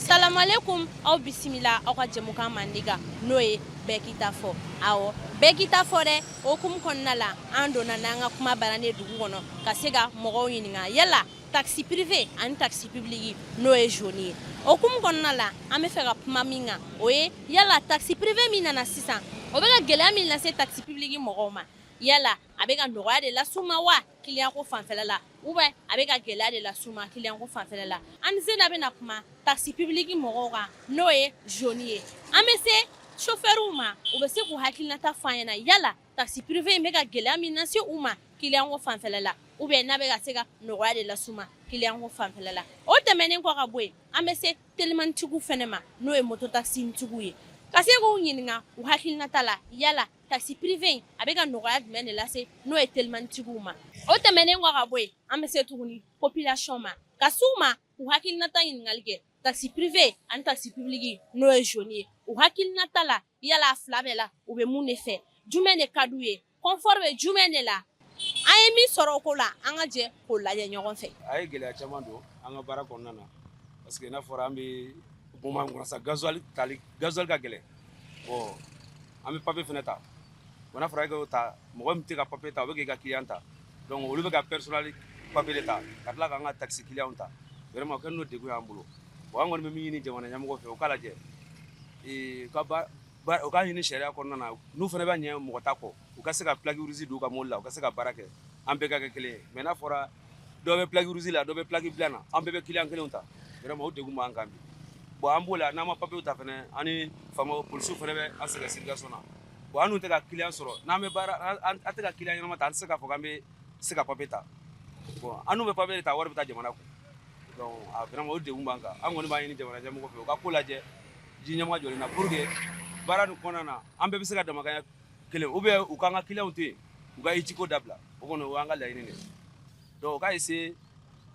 Salamalekum, aw bisimila aw ka jɛmukan mandi kan, n'o ye bɛɛ k'i ta fɔ. Awɔ, bɛɛ k'i ta fɔ dɛ. O hukumu kɔnɔna la, an donna n'an ka kuma baranin dugu kɔnɔ ka se ka mɔgɔw ɲininka yala taxi privé ani taxi public, n'o ye jaune ye. O hukumu kɔnɔna la, an bɛ fɛ ka kuma min kan, o ye yala taxi privé min nana sisan, o bɛ ka gɛlɛya min lase taxi public mɔgɔw ma, yala a bɛ ka nɔgɔya de las'u ma wa client ko fanfɛla la, ou bien a bɛ ka gɛlɛya de las'u ma client ko fanfɛla la? An ni Zena bɛna kuma taxi public mɔgɔw kan, n'o ye jaune ye. An bɛ se chauffeur ma, u bɛ se k'u hakilinata fɔ an ɲɛna yala taxi privé in bɛ ka gɛlɛya min lase u ma client ko fanfɛla la, ou bien n'a bɛ ka se ka nɔgɔya de las'u ma client ko fanfɛla la. O tɛmɛnen kɔ ka bɔ yen, an bɛ se telimaniw fɛnɛ ma, n'o ye moto taxi tigiw ye, ka se k'u ɲininka u hakilinata la yala taxi privé in a bɛ ka nɔgɔya jumɛn de lase, n'o ye telimaniw ma. O tɛmɛnen kɔ ka bɔ yen, an bɛ se tuguni population ma, ka s'u ma k'u hakilinata ɲininkali kɛ taxi privé ani taxi public, n'o ye jaune ye, u hakilinata la yala a fila bɛɛ la, u bɛ mun de fɛ, jumɛn de ka d'u ye, confort bɛ jumɛn de la? An ye min sɔrɔ o ko la, an ka jɛ k'o lajɛ ɲɔgɔn fɛ. A ye gɛlɛya caman don an ka baara kɔnɔna na, parce que n'a fɔra an bɛ moment min kɔnɔ sisan, gasoil tali, gasoil ka gɛlɛn. Bon, an bɛ papier fana ta. Bon, n'a fɔra e k'o ta, mɔgɔ min tɛ ka papier ta, o bɛ k'i ka client ta. Donc olu bɛ ka personnel papier de ta ka tila k'an ka taxi client ta. Vraiment, o kɛlen don degun y'an bolo. Bon, an kɔni bɛ min ɲini jamana ɲɛmɔgɔ fɛ, u k'a lajɛ, ka u k'a ɲini sariya kɔnɔna na, n'u fana bɛ ɲɛ mɔgɔ ta kɔ, u ka se ka plaque rouge don u ka mobili la, u ka se ka baara kɛ, an bɛɛ ka kɛ kelen ye. Mais n'a fɔra dɔ bɛ plaque rouge la, dɔ bɛ plaque blanc na, an bɛɛ bɛ client kelenw ta, vraiment, o degun b'an kan bi. Bon, an b'o la, n'an ma papier ta fana, an ni faama polisiw fana bɛ an sɛgɛn circulation na. Bon, an dun tɛ ka client sɔrɔ n'an bɛ baara, an tɛ ka client ɲɛnama ta, an tɛ se k'a fɔ k'an bɛ se ka papier ta. Bon, an n'u bɛ papier ta, wari bɛ taa jamana kun. Donc a vraiment, o degun b'an kan. An kɔni b'a ɲini jamana ɲɛmɔgɔ fɛ, u ka ko lajɛ ji ɲɛma jɔlen na, pour que baara nin kɔnɔna na, an bɛɛ bɛ se ka damakanya kelen, ou bien u k'an ka client to yen, u ka ITI ko dabila. O kɔni, o y'an ka laɲini de ye. Donc u ka essayer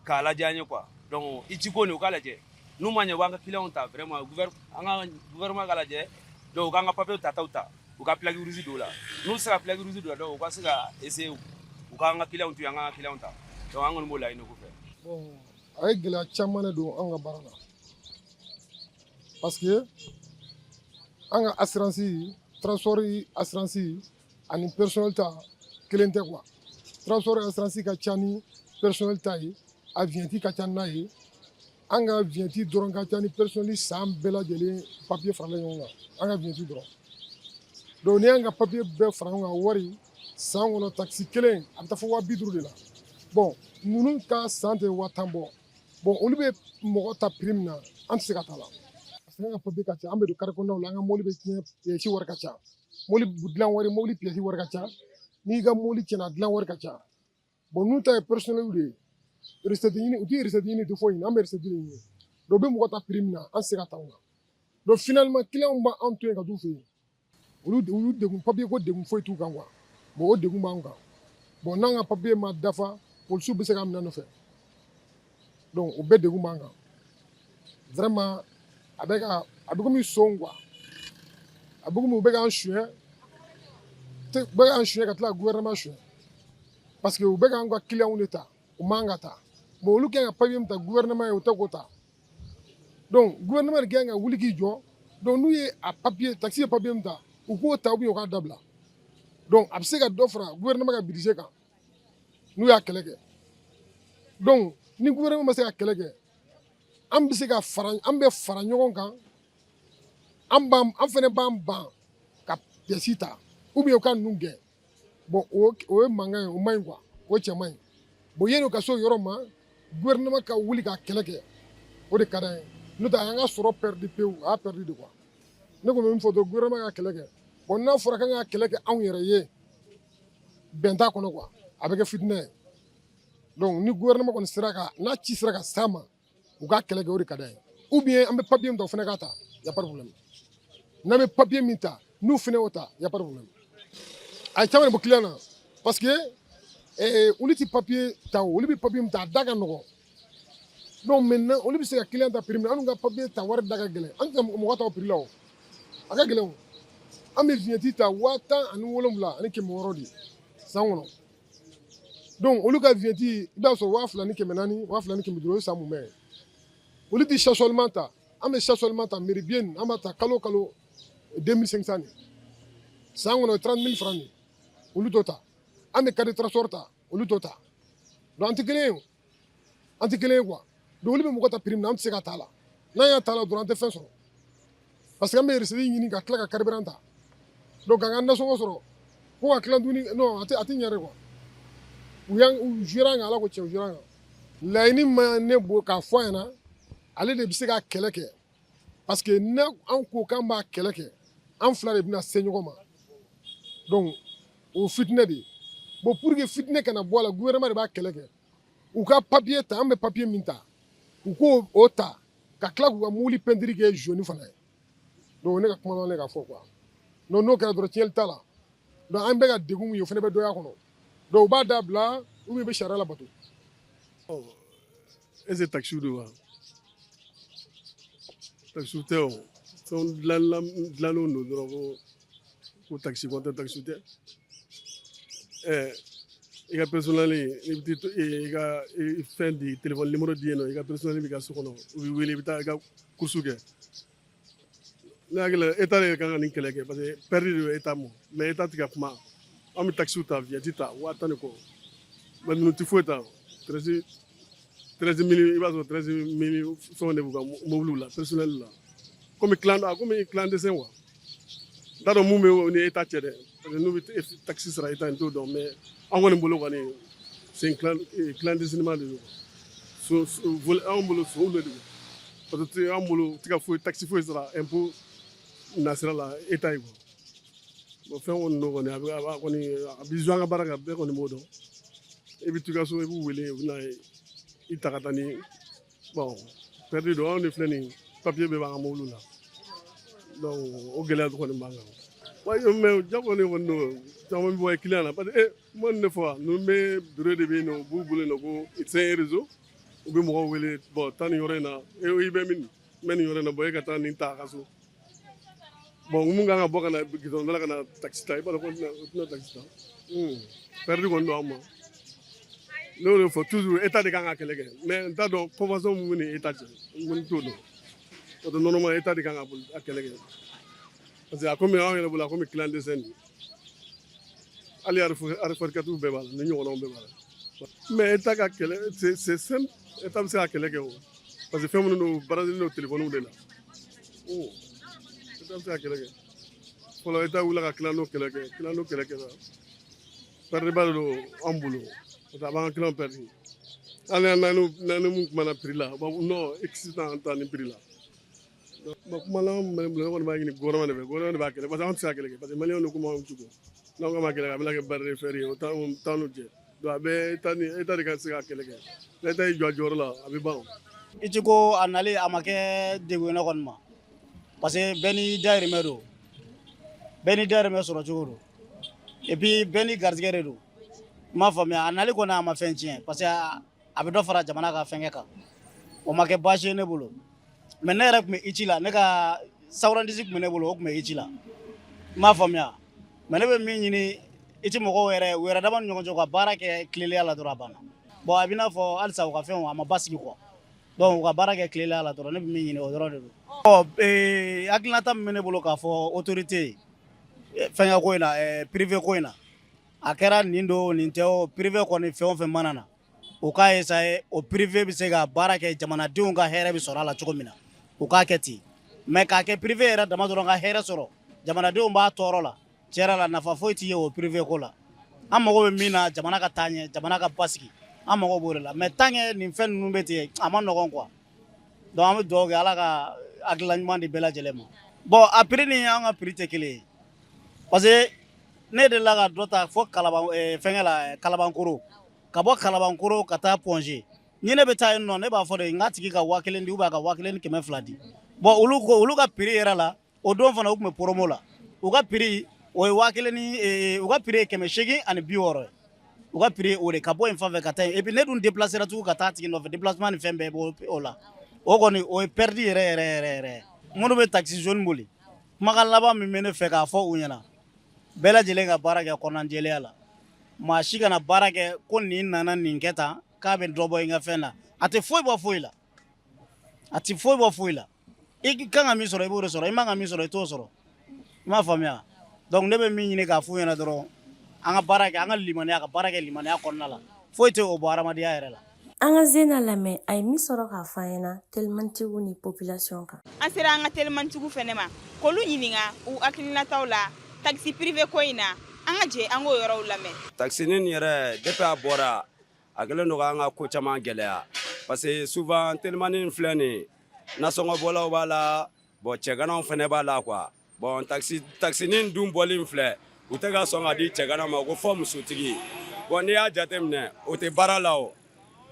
k'a lajɛ an ye quoi. Donc ITI ko nin, u k'a lajɛ, n'u ma ɲɛ u b'an ka client ta, vraiment, an ka gouvernement ka lajɛ. Donc u k'an ka papier tataw ta, u ka plaque rouge don o la. N'u tɛ se ka plaque rouge don o la, donc u ka se ka essayer u k'an ka client to yen, an k'an ka client ta. Donc an kɔni b'o laɲini k'u fɛ. Bon, a ye gɛlɛya caman de don an ka baara la, parce que an ka assurance, transport assurance ani personnel ta kelen tɛ quoi. Transport assurance ka ca ni personnel ta ye, a vignette ka ca n'a ye. An ka vignette dɔrɔn ka ca ni personnel san bɛɛ lajɛlen papier faralen ɲɔgɔn kan, an ka vignette dɔrɔn. Donc n'i y'an ka papier bɛɛ fara ɲɔgɔn kan, wari san kɔnɔ, taxi kelen a bɛ taa fɔ 50 000 de la. Bon, ninnu ka san tɛ 10 000 bɔ. Bon, olu bɛ mɔgɔ ta prix min na, an tɛ se ka taa la, parce que an ka papier ka ca. An bɛ don carré kɔnɔnaw la, an ka mobili bɛ tiɲɛ, pièce wari ka ca, mobili dilan wari, mobili pièce wari ka ca. N'i ka mobili tiɲɛna, a dilan wari ka ca. Bon, ninnu ta ye personnel de ye, recette ɲini, u tɛ recette ɲini, u tɛ foyi ɲini, an bɛ recette de ɲini. Donc u bɛ mɔgɔ ta prix min na, an tɛ se ka taa o la. Donc finalement, client b'an to yen ka t'u fɛ yen. Olu degun, papier ko degun foyi t'u kan quoi. Bon, o degun b'an kan. Bon, n'an ka papier ma dafa, polisiw bɛ se k'an minɛ nɔfɛ. Donc o bɛɛ degun b'an kan. Vraiment, a bɛ ka a bɛ komi son quoi, a bɛ komi u bɛ k'an suɲɛ, u bɛ k'an suɲɛ ka tila ka gouvernement suɲɛ, parce que u bɛ k'an ka clients de ta, u man ka ta. Bon, olu kan ka papier min ta gouvernement ye, u tɛ k'o ta. Donc gouvernement de kan ka wuli k'i jɔ. Donc n'u ye a papier, taxi ye papier min ta, u k'o ta ou bien u k'a dabila. Donc a bɛ se ka dɔ fara gouvernement ka budget kan n'u y'a kɛlɛ kɛ. Donc ni gouvernement ma se ka kɛlɛ kɛ, an bɛ se ka fara, an bɛ fara ɲɔgɔn kan, an b'an, an fɛnɛ b'an ban ka pièce ta, ou bien u ka ninnu gɛn. Bon, o ye mankan ye, o man ɲi quoi, o cɛ man ɲi. Bon, yanni o ka se o yɔrɔ ma, gouvernement ka wuli ka kɛlɛ kɛ, o de ka d'an ye. N'o tɛ, a y'an ka sɔrɔ perdu pewu, a y'a perdu de quoi. Ne kɔni bɛ min fɔ dɔrɔn, gouvernement ka kɛlɛ kɛ. Bon, n'a fɔra k'an ka kɛlɛ kɛ anw yɛrɛ ye, bɛn t'a kɔnɔ quoi, a bɛ kɛ fitinɛ ye. Donc ni gouvernement kɔni sera ka n'a ci sera ka s'a ma, u ka kɛlɛ kɛ, o de ka d'an ye. Ou bien an bɛ papier min ta, o fana k'a ta, y a pas de problème. N'an bɛ papier min ta, n'u fana y'o ta, y a pas de problème. A ye caman de bɔ client na, parce que olu ti papier ta o, olu bɛ papier min ta, a da ka nɔgɔn. Donc maintenant, olu bɛ se ka client ta prix min na, anw ka papier ta wari da ka gɛlɛn. An tɛ mɔgɔ ta o prix la, o a ka gɛlɛn. O an bɛ vignette ta 17 600 de san kɔnɔ. Donc olu ka vignette, i b'a sɔrɔ 2400, 2500, o ye san mumɛ ye. Olu ti stationnement ta, An bɛ stationnement ta mairie bien, an b'a ta kalo kalo 2500 de. San kɔnɔ 30 000 francs de. Olu t'o ta. An bɛ carte transport ta, olu t'o ta. Donc an tɛ kelen ye o, an tɛ kelen ye quoi. Donc olu bɛ mɔgɔ ta prix min na, an tɛ se ka ta la. N'an y'a ta la dɔrɔn, an tɛ fɛn sɔrɔ, parce que an bɛ recette ɲini ka tila ka carburant ta. Donc k'an ka nasɔngɔ sɔrɔ ko ka tila tuguni, non, a tɛ ɲɛ dɛ quoi. U y'an u joué an kan, Ala ko tiɲɛ, u joué an kan. Laɲini ma ne bolo k'a fɔ a ɲɛna, ale de bɛ se ka kɛlɛ kɛ, parce que ne an ko k'an b'a kɛlɛ kɛ, an fila de bɛna se ɲɔgɔn ma. Donc o fitinɛ de ye. Bon, pour que fitinɛ kana bɔ a la, gouvernement de b'a kɛlɛ kɛ. U ka papier ta, an bɛ papier min ta, u k'o o ta ka tila k'u ka mobili peinture kɛ jaune fana ye. Donc ne ka kuma laban ne k'a fɔ quoi. Donc n'o kɛra dɔrɔn, tiɲɛli t'a la. Donc an bɛ ka degun min ye, o fana bɛ dɔ y'a kɔnɔ. Donc u b'a dabila ou bien u bɛ sariya labato. Est ce que taxiw don wa? Taxiw tɛ o, fɛnw dilanlenw don dɔrɔn ko taxi ko tɛ, taxi tɛ. I ka personnel, i bɛ i ka fɛn di, téléphone numéro di yen nɔ, i ka personnel b'i ka so kɔnɔ, u b'i wele, i bɛ taa i ka course kɛ. Ne hakili la, État de kan ka nin kɛlɛ kɛ, parce que perte de don État ma, mais État tɛ ka kuma. An bɛ taxiw ta, vignette ta 10 000 ni kɔ, mais ninnu tɛ foyi ta. 13 000, i b'a sɔrɔ 13 000 fɛnw de b'u ka mobiliw la, personnel la, komi komi clandestin quoi. N t'a dɔn mun bɛ o ni État cɛ dɛ, parce que n'u bɛ taxe sara État, n t'o dɔn, mais an kɔni bolo kɔni, c'est clandestinement de don. So vol anw bolo, sow de don, parce que an bolo tɛ ka foyi taxe foyi sara impôt nasira la État ye quoi. Bon, fɛn kɔni don kɔni, a bɛ a kɔni a bɛ jouer an ka baara kan, bɛɛ kɔni b'o dɔn. I bɛ t'i ka so, i b'u wele, u bɛ na i ta ka taa ni. Bon, perte don. Anw de filɛ nin papier bɛɛ b'an ka mobiliw la, donc o gɛlɛya kɔni b'an kan wa. Mais jago ne kɔni don, caman bɛ bɔ client na, parce que kuma nin de fɔ, ninnu bɛ bureau de bɛ yen nɔ, u b'u bolo yen nɔ ko c'est un réseau, u bɛ mɔgɔw wele. Bon, taa nin yɔrɔ in na, i bɛ min, n bɛ nin yɔrɔ in na. Bon, e ka taa nin ta a ka so. Bon, mun kan ka bɔ ka na goudron da la ka na taxi ta, i b'a dɔn ko o tɛna taxi ta. Perte kɔni don an ma. Ne y'o de fɔ toujours, État de kan ka kɛlɛ kɛ, mais n t'a dɔn convention mun bɛ ni État cɛ, n kɔni t'o dɔn. Parce que normalement État de kan ka a kɛlɛ kɛ, parce que a komi anw yɛrɛ bolo, a komi clandestin de, hali arifɔrikatiw bɛɛ b'a la, ni ɲɔgɔnnaw bɛɛ b'a la. Mais État ka kɛlɛ, c'est simple, État bɛ se ka kɛlɛ kɛ o, parce que fɛn minnu don, basé don téléphone de la. État bɛ se ka kɛlɛ kɛ. Fɔlɔ, État wulila ka clando kɛlɛ kɛ, clando kɛlɛ kɛra, perte ba de don an bolo, parce que a b'an ka client perdu. Hali n'an ni mun kumana prix la, u b'a fɔ non, x t'an ta nin prix la. Bon, kuma laban min bɛ ne bolo, ne kɔni b'a ɲini gouvernement de fɛ, gouvernement de b'a kɛlɛ, parce que anw tɛ se ka kɛlɛ kɛ, parce que maliyɛnw de komi anw cogo, n'anw k'an b'a kɛlɛ kɛ, a bɛna kɛ barre de fer ye, o t'an n'u cɛ. Donc a bɛ État ni État de ka se ka kɛlɛ kɛ. Ni État y'i jɔ a jɔyɔrɔ la, a bɛ ban. I ci ko a nalen, a ma kɛ degun ye ne kɔni ma, parce que bɛɛ n'i dahirimɛ don, bɛɛ n'i dahirimɛ sɔrɔ cogo don, et puis bɛɛ n'i garijɛgɛ de don. I m'a faamuya? A nali kɔni, a ma fɛn tiɲɛ, parce que a bɛ dɔ fara jamana ka fɛnkɛ kan, o ma kɛ baasi ye ne bolo. Mais ne yɛrɛ tun bɛ ITI la, ne ka sawurandisi tun bɛ ne bolo, o tun bɛ ITI la. I m'a faamuya? Mais ne bɛ min ɲini ITI mɔgɔw yɛrɛ, u yɛrɛ dama ni ɲɔgɔn cɛ, u ka baara kɛ tilennenya la dɔrɔn, a banna. Bon, a bɛ i n'a fɔ halisa u ka fɛnw a ma basigi quoi. Donc u ka baara kɛ tilennenya la dɔrɔn, ne bɛ min ɲini, o dɔrɔn de don. Ɔ hakilinata min bɛ ne bolo k'a fɔ autorité ye fɛnkɛ ko in na, privé ko in na, a kɛra nin don nin tɛ o, privé kɔni, fɛn o fɛn mana na, u k'a essayer o privé bɛ se ka baara kɛ, jamanadenw ka hɛrɛ bɛ sɔrɔ a la cogo min na, u k'a kɛ ten. Mais k'a kɛ privé yɛrɛ dama dɔrɔn ka hɛrɛ sɔrɔ, jamanadenw b'a tɔɔrɔ la, tiɲɛ yɛrɛ la, nafa foyi t'i ye o privé ko la. An mago bɛ min na, jamana ka taa ɲɛ, jamana ka basigi, an mago b'o de la. Mais tant que nin fɛn ninnu bɛ ten, a ma nɔgɔn quoi. Donc an bɛ dugawu kɛ, Ala ka hakilina ɲuman di bɛɛ lajɛlen ma. Bon, a prix ni an ka prix tɛ kelen ye, parce que ne delila ka dɔ ta fo Kalaban, fɛnkɛ la, Kalabankoro, ka bɔ Kalabankoro ka taa Point G. Ni ne bɛ taa yen nɔ, ne b'a fɔ de n ka tigi ka 1000 di ou bien a ka 1200 di. Bon, olu ko olu ka prix yɛrɛ la, o don fana u tun bɛ promo la, u ka prix o ye 1000 ni u ka prix ye 860 ye, u ka prix o de ka bɔ yen fan fɛ ka taa yen. Et puis ne dun déplacé ra tugun ka taa tigi nɔfɛ, déplacement ni fɛn bɛɛ b'o la, o kɔni o ye perte yɛrɛ yɛrɛ yɛrɛ yɛrɛ. Minnu bɛ taxi jaune boli, kumakan laban min bɛ ne fɛ k'a fɔ u ɲɛna, bɛɛ lajɛlen ka baara kɛ kɔnɔnajɛlenya la. Maa si kana baara kɛ ko nin nana nin kɛ tan k'a bɛ dɔ bɔ i ka fɛn na. A tɛ foyi bɔ foyi la, a tɛ foyi bɔ foyi la. I kan ka min sɔrɔ, i b'o de sɔrɔ. I man ka min sɔrɔ, i t'o sɔrɔ. I m'a faamuya? Donc ne bɛ min ɲini k'a f'u ɲɛna dɔrɔn, an ka baara kɛ, an ka limaniya, ka baara kɛ limaniya kɔnɔna la. Foyi tɛ o bɔ hadamadenya yɛrɛ la. An ka Zena lamɛn, a ye min sɔrɔ k'a fɔ an ɲɛna telimantigiw ni population kan. An sera an ka telimantigiw fɛnɛ ma k'olu ɲininka u hakilinataw la taxi privé ko in na. An ka jɛ an k'o yɔrɔw lamɛn. Taxi nin yɛrɛ, depuis a bɔra, a kɛlen don k'an ka ko caman gɛlɛya, parce que souvent telimani filɛ nin ye, nasɔngɔbɔlaw b'a la, bon, cɛganaw fɛnɛ b'a la quoi. Bon, taxi nin dun bɔli filɛ, u tɛ ka sɔn ka di cɛgana ma, ko fɔ musotigi. Bon, n'i y'a jateminɛ, o tɛ baara la. O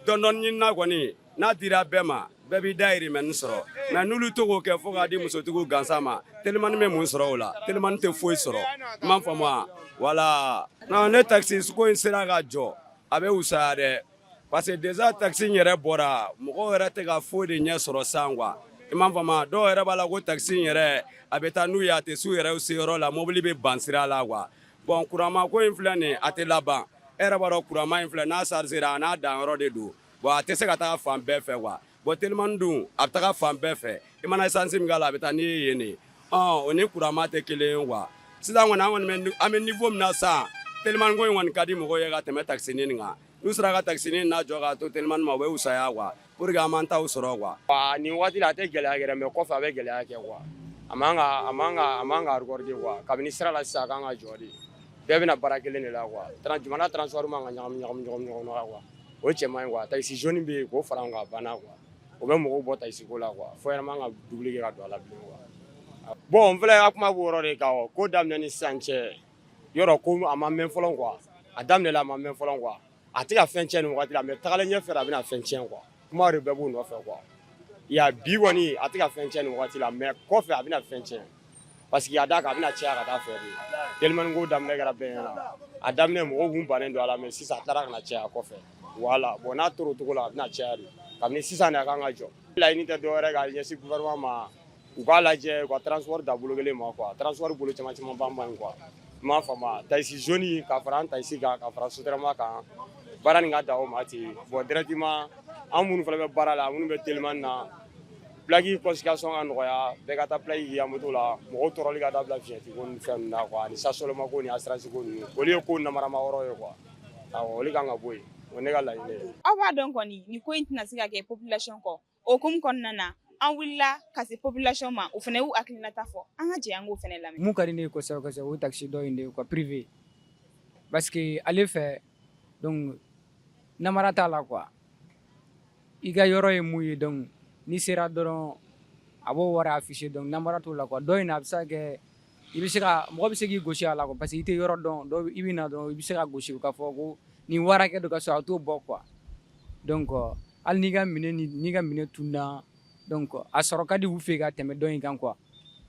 dɔɔni ɲinina kɔni, n'a dira bɛɛ ma, bɛɛ b'i dahirimɛni sɔrɔ. Mais n'olu to k'o kɛ fo k'a di musotigiw gansan ma, telimani bɛ mun sɔrɔ o la? Telimani tɛ foyi sɔrɔ. I m'a faamu wa? Wala non, ne taxi ko in sera ka jɔ, a bɛ wusaya dɛ, parce que déjà taxi in yɛrɛ bɔra, mɔgɔw yɛrɛ tɛ ka foyi de ɲɛ sɔrɔ san quoi. I m'a faamu? Dɔw yɛrɛ b'a la ko taxi in yɛrɛ, a bɛ taa n'u ye, a tɛ s'u yɛrɛ seyɔrɔ la, mobili bɛ ban sira la quoi. Bon, kuranma ko in filɛ nin ye, a tɛ laban. E yɛrɛ b'a dɔn, kuranma in filɛ, n'a chargera, a n'a danyɔrɔ de don. Bon, a tɛ se ka taa fan bɛɛ fɛ quoi. Bon, telimani dun, a bɛ taga fan bɛɛ fɛ. I mana essence min k'a la, a bɛ taa n'i ye yen de. Ɔn, o ni kuranma tɛ kelen ye quoi. Sisan kɔni, an kɔni bɛ, an bɛ niveau min na sisan, telimani ko in kɔni ka di mɔgɔw ye ka tɛmɛ taxi nin kan. N'u sera ka taxi nin lajɔ k'a to telimani ma, o bɛ wusaya quoi, pour que an b'an taw sɔrɔ quoi. Nin waati la, a tɛ gɛlɛya yɛrɛ, mais kɔfɛ a bɛ gɛlɛya kɛ quoi. A man ka accorder quoi. Kabini sira la sisan, a kan ka jɔ de. Bɛɛ bɛna baara kelen de la quoi. Jamana transport man ka ɲagami ɲagami ɲɔgɔn na quoi. O cɛ man ɲi quoi. Taxi jaune bɛ yen, k'o fara an kan, a banna quoi. O bɛ mɔgɔw bɔ taxi ko la quoi, fo yɛrɛ man ka dumuni kɛ ka don a la bilen quoi. Bon, n filɛ ka kuma b'o yɔrɔ de kan. Ko daminɛ ni sisan cɛ, yɔrɔ ko a ma mɛn fɔlɔ quoi. A daminɛla, a ma mɛn fɔlɔ quoi. A tɛ ka fɛn tiɲɛ nin wagati la, mais tagalen ɲɛfɛ, a bɛna fɛn tiɲɛ quoi. Kuma de bɛɛ b'u nɔfɛ quoi. Ya bi kɔni, a tɛ ka fɛn tiɲɛ nin wagati la, mais kɔfɛ a bɛna fɛn tiɲɛ, parce que a d'a kan, a bɛna caya ka taa fɛ de. Telimani ko daminɛ kɛra bɛɛ ɲɛna. A daminɛ, mɔgɔw kun bannen don a la, mais sisan a taara ka na caya kɔfɛ. Voilà. Bon, n'a tor'o cogo la, a bɛna caya de. Kabini sisan de, a kan ka jɔ. Laɲini tɛ dɔwɛrɛ ka ɲɛsin gouvernement ma, u k'a lajɛ u ka transport da bolo kelen ma quoi. Transport bolo caman caman ba man ɲi quoi. I m'a faamu? Taxi jaune ka fara an taxi kan, ka fara Sotrama kan, baara nin ka da o ma ten. Bon, directement, an minnu fana bɛ baara la, minnu bɛ telimani na, plaque consignation ka nɔgɔya, bɛɛ ka taa plaque k'i ka moto la, mɔgɔw tɔɔrɔli ka dabila vignette ko ni fɛn ninnu na quoi, ani stationnement ko ni assurance ko ninnu. Olu ye ko namarama yɔrɔ ye quoi. Awɔ, olu kan ka bɔ yen. O ye ne ka laɲini ye. Aw b'a dɔn kɔni, nin ko in tɛna se ka kɛ population kɔ. O hukumu kɔnɔna na, an wulila ka se population ma, o fana y'u hakilinata fɔ. An ka jɛ an k'o fana lamɛn. Mun ka di ne ye kosɛbɛ kosɛbɛ, o ye taxi dɔ in de ye quoi, privé, parce que ale fɛ, donc namara t'a la quoi. I ka yɔrɔ ye mun ye, donc n'i sera dɔrɔn, a b'o wari afficher, donc namara t'o la quoi. Dɔ in na, a bɛ se ka kɛ i bɛ se ka mɔgɔ bɛ se k'i gosi a la quoi, parce que i tɛ yɔrɔ dɔn. Dɔw i bɛ na dɔrɔn, i bɛ se ka gosi k'a fɔ ko nin wari hakɛ don, ka sɔrɔ a t'o bɔ quoi. Donc hali n'i ka minɛn, n'i ka minɛn tununa, donc a sɔrɔ ka di u fɛ ka tɛmɛ dɔ in kan quoi.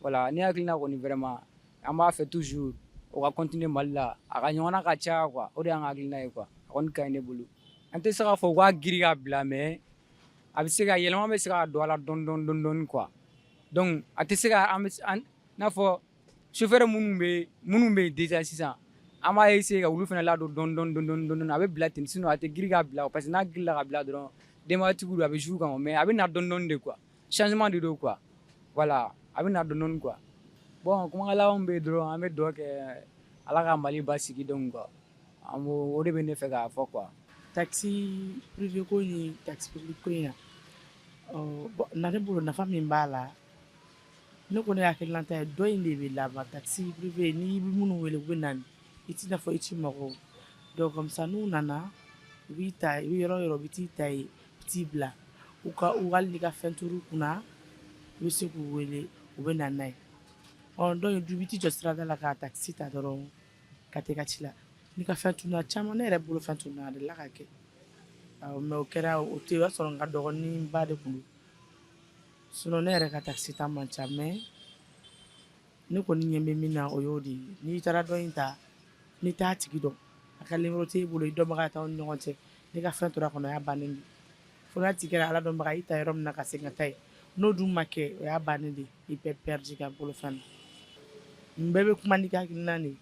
Voilà, ne hakilina kɔni, vraiment, an b'a fɛ toujours o ka continuer Mali la, a ka ɲɔgɔnna ka caya quoi. O de y'an ka hakilina ye quoi. A kɔni ka ɲi ne bolo. An tɛ se k'a fɔ u k'a giri k'a bila, mais a bɛ se ka yɛlɛma, bɛ se ka don a la dɔɔni dɔɔni dɔɔni dɔɔni quoi. Donc a tɛ se ka an bɛ n'a fɔ chauffeur minnu bɛ yen déjà sisan, an b'a essayer ka olu fana ladon dɔɔni dɔɔni dɔɔni dɔɔni. A bɛ bila ten, sinon a tɛ giri k'a bila, parce que n'a girila ka bila dɔrɔn, denbayatigiw don, a bɛ jouer u kan. Mais a bɛ na dɔɔni dɔɔni de quoi, changement de don quoi. Voilà, a bɛ na dɔɔni dɔɔni quoi. Bon, kumakan laban min bɛ yen dɔrɔn, an bɛ dugawu kɛ Ala ka Mali basigi. Donc quoi, an b'o o de bɛ ne fɛ k'a fɔ quoi. Taxi privé ko ni taxi public ko in na, ne bolo, nafa min b'a la, ne kɔni hakilinata ye, dɔ in de bɛ laban. Taxi privé, n'i bɛ minnu wele, u bɛ na, i t'i n'a fɔ i ti mɔgɔw donc comme ça, n'u nana, u b'i ta, i bɛ yɔrɔ o yɔrɔ, u bɛ t'i ta yen, u t'i bila u ka u. Hali n'i ka fɛn tor'u kunna, i bɛ se k'u wele, u bɛ na n'a ye. Ɔ, dɔ in dun, i bɛ t'i jɔ sirada la ka taxi ta dɔrɔn ka taa i ka ci la. N'i ka fɛn tununa caman, ne yɛrɛ bolo fɛn tununa, a delila ka kɛ. Awɔ, mais o kɛra, o tɛ, o y'a sɔrɔ n ka dɔgɔnin ba de kun don. Sinon ne yɛrɛ ka taxi ta man ca, mais ne kɔni ɲɛ bɛ min na, o y'o de ye. N'i taara dɔ in ta, n'i t'a tigi dɔn, a ka numéro t'e bolo, i dɔnbaga t'aw ni ɲɔgɔn cɛ, n'i ka fɛn tora kɔnɔ, o y'a bannen de. Fo n'a tigi kɛra Ala dɔnbaga, i ta yɔrɔ min na ka segin ka taa yen, n'o dun ma kɛ, o y'a bannen de, i bɛɛ perdu ka bolofɛn na. N bɛɛ bɛ kuma n'i ka hakilina de ye.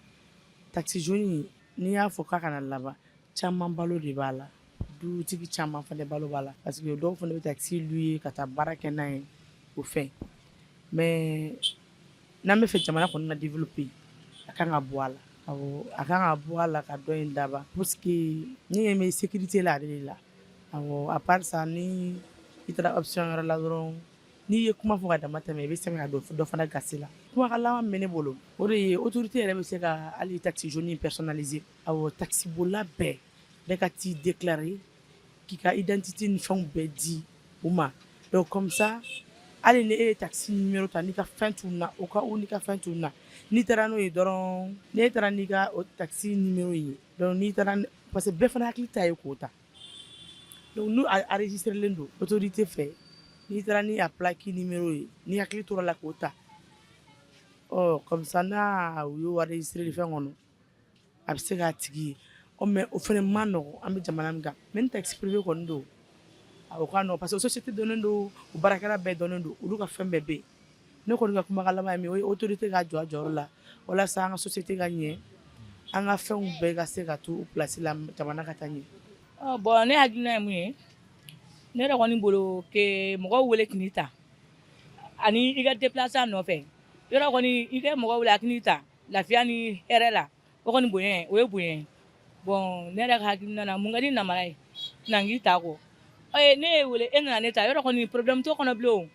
Taxi jaune, n'i y'a fɔ k'a kana laban, caman balo de b'a la, dutigi caman fana balo b'a la, parce que dɔw fana bɛ taxi louer ka taa baara kɛ n'a ye. O fɛn Mais n'an bɛ fɛ jamana kɔni na développer, a kan ka bɔ a la. Awɔ, a kan ka bɔ a la ka dɔ in laban, parce que ne ɲɛ bɛ sécurité la ale de la. Awɔ, à part ça, ni i taara option wɛrɛ la dɔrɔn, n'i ye kuma fɔ ka dama tɛmɛ, i bɛ sɛgɛn ka don dɔ fana gasi la. Kumakan laban min bɛ ne bolo, o de ye autorité yɛrɛ bɛ se ka hali taxi jaune personnaliser. Awɔ, taxi bolila bɛɛ bɛɛ ka t'i déclarer, k'i ka identité ni fɛnw bɛɛ di u ma. Donc comme ça, hali ni e ye taxi numéro ta, n'i ka fɛn tununna, au cas où n'i ka fɛn tununna, n'i taara n'o ye dɔrɔn, n'e taara n'i ka o taxi numéro ye, donc n'i taara, parce que bɛɛ fana hakili ta ye k'o ta. Donc n'u enregistré len don autorité fɛ, n'i taara ni a plaque numéro ye, n'i hakili tora la k'o ta, ɔ comme ça n'a u y'o enregistré fɛn kɔnɔ, a bɛ se k'a tigi ye. Ɔ mais o fana ma nɔgɔn, an bɛ jamana min kan. Mais ni taxi privé kɔni don, o ka nɔgɔn, parce que société dɔnnen don, u baarakɛla bɛɛ dɔnnen don, olu ka fɛn bɛɛ bɛ yen. Ne kɔni ka kumakan laban ye min ye, o ye autorité ka jɔ a jɔyɔrɔ la walasa an ka société ka ɲɛ, an ka fɛnw bɛɛ ka se ka to u place la, jamana ka taa ɲɛ. Bon, ne hakilina ye mun ye, ne yɛrɛ kɔni bolo, ke mɔgɔw wele k'i ta ani i ka déplacer a nɔfɛ yɔrɔ kɔni, i kɛ mɔgɔ wele a k'i ta lafiya ni hɛrɛ la, o kɔni bonya, o ye bonya ye. Bon, ne yɛrɛ ka hakilina na, mun ka di namara ye na k'i ta kɔ? Ne ye wele, e nana ne ta yɔrɔ kɔni, problème t'o kɔnɔ bilen o,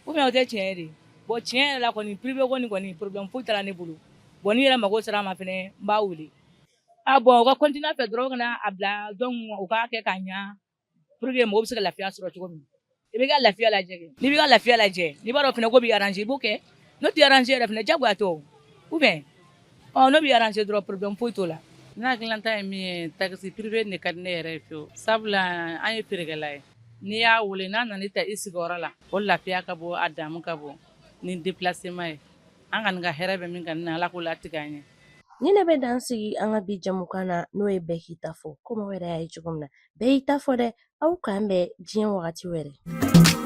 ou bien o tɛ tiɲɛ ye de? Bon, tiɲɛ yɛrɛ la kɔni, privé kɔni, problème foyi t'a la ne bolo. Bon, n'i yɛrɛ mago sera a ma fɛnɛ, n b'a wele. Ah bon, u ka continuer a fɛ dɔrɔn, u kana a bila. Donc u k'a kɛ k'a ɲa pour que mɔgɔw bɛ se ka lafiya sɔrɔ cogo min. I b'i ka lafiya lajɛ kɛ, n'i b'i ka lafiya lajɛ, n'i b'a dɔn fɛnɛ ko b'i arranger, i b'o kɛ. N'o t'i arranger yɛrɛ fɛnɛ, diyagoya tɛ o, ou bien ɔ n'o b'i arranger dɔrɔn, problème foyi t'o la. Ne hakilinata ye min ye, taxi privé de ka di ne yɛrɛ ye fiyewu, sabula an ye feerekɛla ye. N'i y'a wele n'a nana ta i sigiyɔrɔ la, o lafiya ka bon, a damu ka bon ni déplacement ye. An kɔni ka hɛrɛ bɛ min kan ni Ala k'o latigɛ an ye. Ni ne bɛ dan sigi an ka bi jamukan na, n'o ye bɛɛ k'i ta fɔ. Komi aw yɛrɛ y'a ye cogo min na, bɛɛ y'i ta fɔ dɛ. Aw k'an bɛn diɲɛ wagati wɛrɛ.